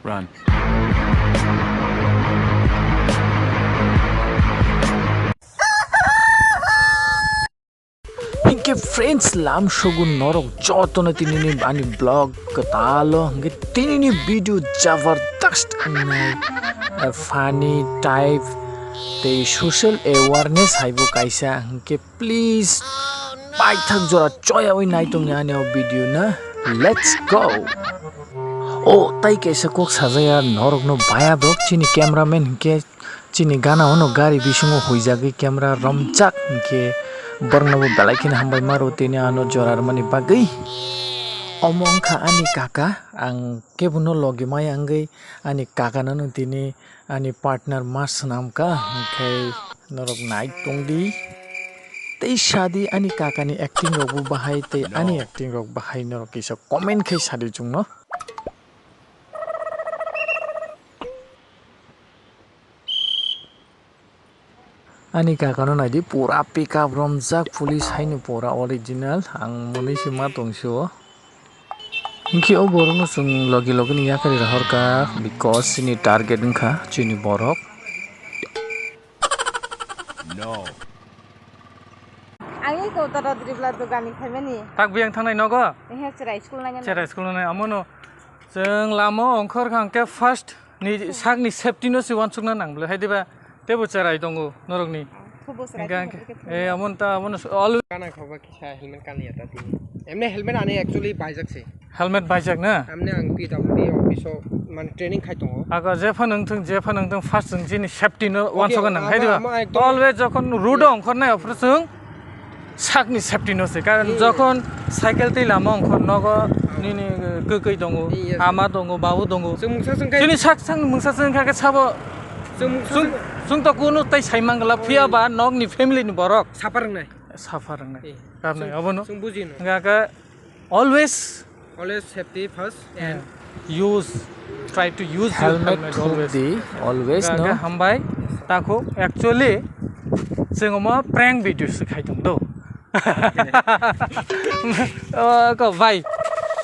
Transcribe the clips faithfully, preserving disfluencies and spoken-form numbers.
Run. Hinkhe friends, lam sogun norok jotono tinini ani vlog kwtalo hinkhe tinini video jabardast wngnai, eh, funny type tei social awareness haibo kaisa hinkhe please paithak jora choyawi naitongni ani o video na. Let's go. O tai kaisa kok sajaya norokno baya dok chini cameraman hinkhe. Chini gana ono gari bisingo huijagwi camera romjak hinkhe borokno bo belai kheno hambai maro tini ano jora rwmani bagwi. Omo wngkha ani kaka, ang kebono logi maya wngwi ani kakano tini ani partner ma swnamkha, hinkhe norok nai tongdi. Tei sadi ani kakani acting rokbo bahai tei ani acting rok bahai norok kisa comment khai sadi chwngno. Ani kakano naidi pura pickup romjak police haino pura original ang monwi se ma tongsi o. Hinkhe o borokno chwng logi logi ni yakarwi rohorkha because chini target wngkha chini borok. No. Ang iko to Rodri Vla dogani phaimani. Tak biyang thangnai nogo? Ehe, cherai school nai. Cherai school nai amono. Chwng lama ongkhor kha hwnkhe first ni sakni safety no se uansukna nang bwle hai diba tebo cherai tongo norokni. Thubo cherai hwnkhe tongo, hwnkhe eh, amon ta amon all kana khoba kisa helmet kanliya ta tini. Emne helmet ani actually baijak se. Helmet baijak na? Amne ang P W D office o mane training khai tongo. Aga jephano wngthung, jephano wngthung, first chwng chini safety no uansukna nang hai diba. Always jokhon road o ongkhornai aphuru chwng sakni safety no se, karon jokhon cycle tei lama ongkhor nogo nini kwkwi tongo, ama tongo, babu tongo. Chini sak sak mungsa chwng kha khe sabo chwng to kunu tai sai mangla phiya ba nokni family ni borok. Suffer wngnai. Suffer wngnai. Kabnai obono. Chwng buji no. Hwnkha khe always Always safety first and use, try to use your helmet always. Helmet thuk di always, no? Hwnkha hambai. Takhuk actually chwng omo prank video se khai tong do. O ko bhai,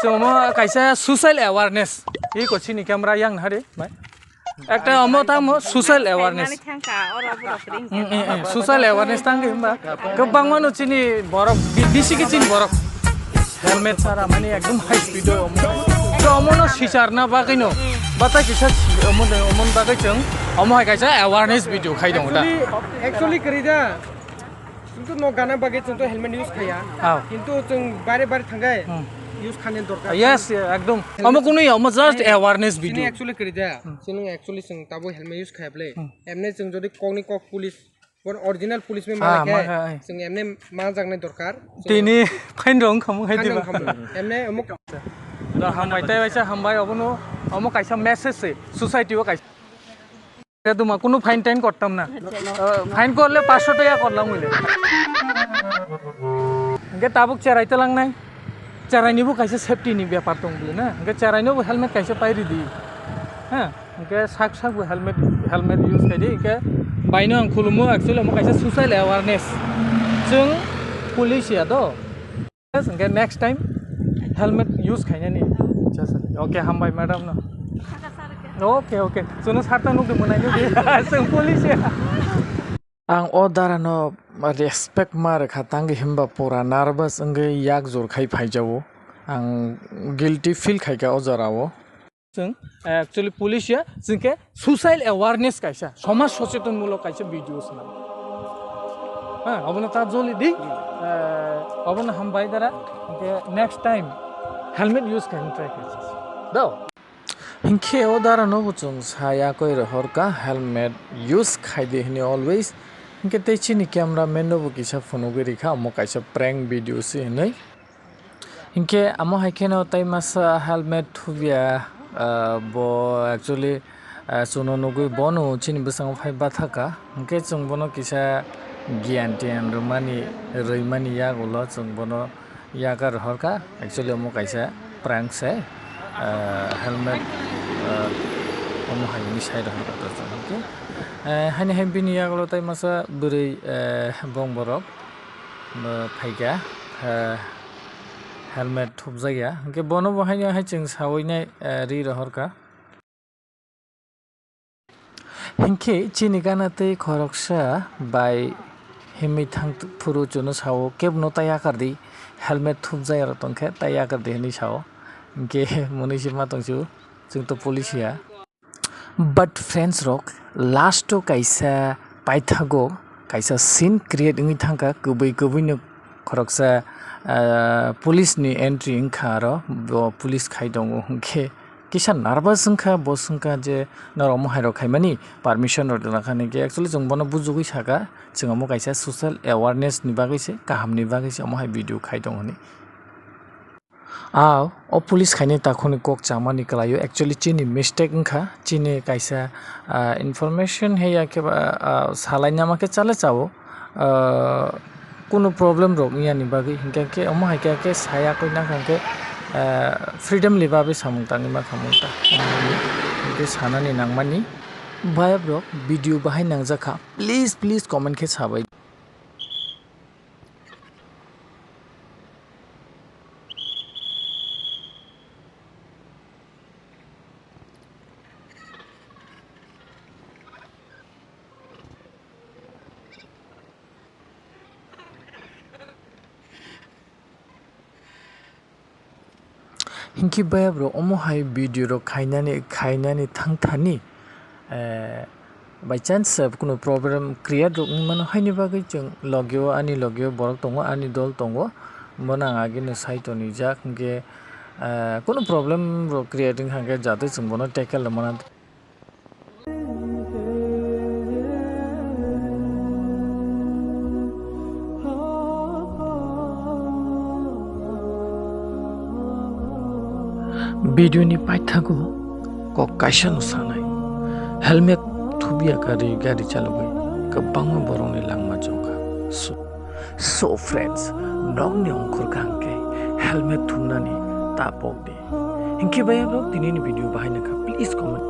chwng omo kaisa social awareness. Iko chini camera yang hari, bhai. Ekta omo tamo social awareness. Social awareness tangwi himba kwbangma no chini borok bi-, bisi khe chini borok helmet sara mani ekdom high speed o omo. To omo no sicharna bagwi no bata kisa si-, omo de, omo bagwi chwng omo hai kaisa awareness video khai tongo da. Actually, actually kwrwi da. Kintu no gana bagwi chwng to helmet use khaya. Kintu chwng bare bare thangkhe use khani dorkar. Yes, ekdom. Omo kunu ya, omo just awareness video. Chini actually kwrwi da. Chini actually chwng tabo helmet use khaya bwle. Emne chwng jodi kokni kok police, bon original police me mane khe chwng emne ma jaknai dorkar. Tini fine rong khamu hai diba. Emne omo. Da hambai tai waisa hambai obono omo kaisa message se society o kaisa. Duma kunu fine tain kortam na. Fine korle panchsho taka korlam hoile. Hwnkhe tabuk cherai talangnai. Cherai ni bo kaisa safety ni bepar tong bwle na. Hwnkhe cherai no bo helmet kaisa pai ridi. Ha, hwnkhe sak sak bo helmet, helmet use khai di. Hwnkhe baino ang khulumo actually omo kaisa social awareness. Chwng police ya do. Hwnkhe next time helmet use khainani. Okay, hambai madam no. Okay, okay. Chwngno sarta nukdi mwnai nukdi. Chwng police ya. Ang o dara no respect ma rwkha tangwi himba pura nervous wngwi yak jor khai phaijago. Ang guilty feel khaikha o jora o. Chwng, eh, actually police ya, chwng khe social awareness kaisa, somaj socheton mulok kaisa video swnam. Ha, obono ta joli di. Eh, obono hambai dara, hwnkhe next time helmet use khaina try khaisa. Do. Hinkhe o dara no bo chwng sa yakoi rohor ka helmet use khai di hwnwi always. Hinkhe tei chini camera man no bo kisa phunugwi rikha, omo kaisa prank video se hwnwi. Hinkhe amo hai kheno tai masa helmet thubya, ah, bo actually, ah, chwngno nugwi bono chini bwskango phai bathaka. Hinkhe chwng bono kisa giyan tiyan rwmani, rwimani yagulo chwng bono yaga rohorkha. Actually omo kaisa prank se, ah, helmet, ah, omo hai hwnwi sai rohorkha to chwng. Hinkhe, eh, haini hai bini yagulo tai masa bwrwi, eh, bong borok. Bo phaikha, eh, Helmet thupjakya. Hwnkhe bono bo haino hai chwng sawi nai, eh, ri rohorkha. Hinkhe chini gana tei khoroksa bai himwi thang phuru chwngno sao, "Kebono tai yakar di, helmet thupjakya rok tongkhe tai yakar di," hwnwi sao. Hinkhe mwnwi se ma tongsu, chwng to police ya. But friends rok, last o kaisa paithago kaisa scene create wngwi thangkha, kwbwi kwbwino khoroksa, ah, police ni entry wngkha, aro bo police khai tongo, hwnkhe kisa nervous wngkha, bo swngkha je norok mohai rok khaimani permission rok rwna kha, hwnkhe actually chwng bono bujugwi saka, chwng omo kaisa social awareness ni bagwi se, kaham ni bagwi se omo hai video khai tongo hwnwi. Ah, o police khaini takhukni kok chamani kwlaio, actually chini mistake wngkha, chini kaisa, ah, information hai ya khe ba, ah, salai nama khe chale chao, ah, kunu problem rok wngya ni bagwi, hinkhe khe omo hai khe, khe saya koi nang khe, ah, freedom liba bai samung tangwi ma khamung ta, hinkhe sanani nangmani. Bayap rok video bahai nangjak kha, please, please comment khe sabai. Hinkhe bayap rok omo hai video rok khainani, khainani thangthani, eh, by chance, eh, kunu problem create rok wngmano, haini bagwi chwng logio, ani logio borok tongo, ani dol tongo, bono ang ageno sai tonijak, hinkhe, eh, kunu problem rok create wngkha hinkhe jatwi chwng bono tackle rwmana. Video ni paithago kok kaisa no sanai, helmet thubya gari, gari chalogwi kwbangma borokni langma chongkha. So, so friends, nokni ongkhor kaham khe helmet thumnani ta pok di. Hinkhe bayap rok tini ni video bahai nangkha, please comment.